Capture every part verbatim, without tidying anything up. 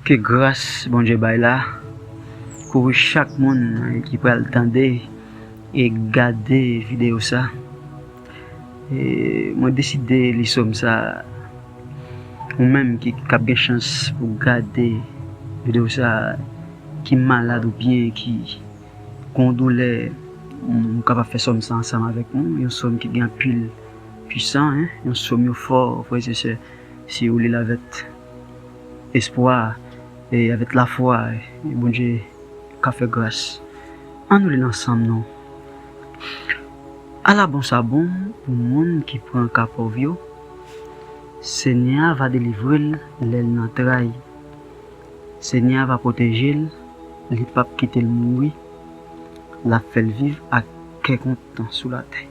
Ke gras Bondye bay la kouvri chak moun ki pral tande e gade videyo sa. E mwen deside li sòm sa. Ou menm ki k ap gen chans pou gade videyo sa, ki malad oubyen ki gon doulè, m kapab fè sòm sa ansanm avèk nou. Yon sòm ki gen anpil pwisan, en, yon sòm yo fò, frè e sè. Si ou li l avèk espwa e avèk lafwa, e Bondye ka fè gras. Ann nou li l ansanm non. Ala bon sa bon pou moun ki pran ka pòv yo. Senyè a va delivre l lè l nan tray. Senyè a va pwoteje l, li p ap kite l mouri. L ap fè l viv ak kè kontan sou latè.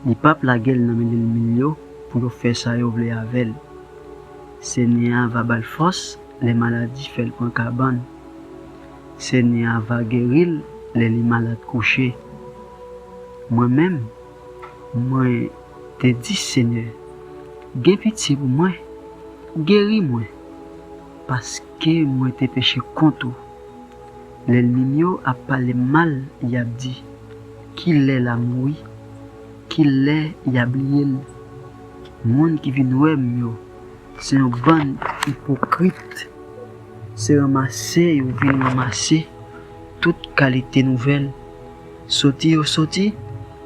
Li p ap lage l nan men lènmi l yo pou yo fè sa yo vle avè l. Senyè a va ba l fòs lè maladi fè l pran kabann. Senyè a va geri l lè li malad kouche. Mwen menm, mwen te di Senyè, gen pitye pou mwen, geri mwen, paske mwen te peche kont ou. Lènmi m yo ap pale m mal, y ap di, kilè l a mouri? Kilè y a bliye l? Moun ki vin wè m yo, se yon bann ipokrit. Se ranmase yo vin ranmase tout kalite nouvèl. Soti yo soti,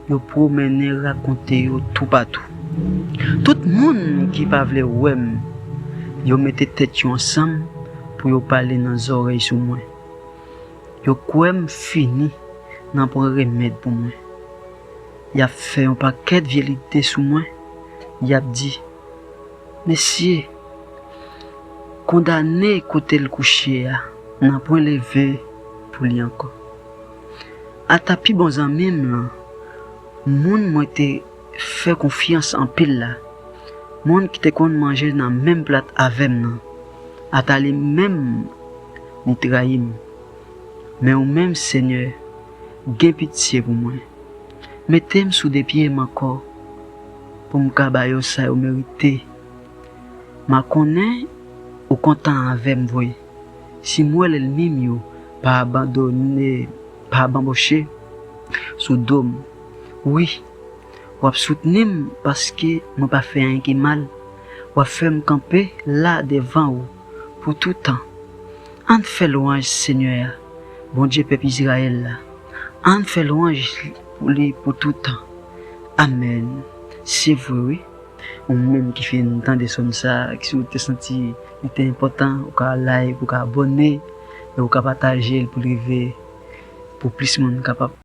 yo pwomennen rakonte yo toupatou. Tout moun ki pa vle wè m, yo mete tèt yo ansanm pou yo pale nan zòrèy sou mwen. Yo kwè m fini nan pran remèd pou mwen. Y ap fè yon pakèt vye lide sou mwen. Y ap di, mesye, kondane kote l kouche a, nan pwen leve pou li ankò. Ata pi bon zanmi m lan, moun mwen te fè konfyans anpil la, moun ki te konn manje nan menm plat avè m nan, ata li menm li trayi m. Men ou menm, Senyè, gen pitye pou mwen. Mete m sou de pye m ankò pou m ka ba yo sa yo merite. M a konnen ou kontan avè m vre. Si m wè lènmi m yo pa abandone, pa banboche sou do m, wi, w ap soutni m paske mwen pa fè anyen ki mal. W ap fè m kanpe la devan ou pou toutan. Ann fè lwanj Senyè a, Bondye pèp Izrayèl la. Ann fè lwanj pou li pou toutan. Amèn. Se vre, wi. Ou menm ki fin tande sòm sa, si w te santi li te enpòtan, ou ka like, ou ka abòne, e ou ka pataje l pou l rive pou plis moun kapab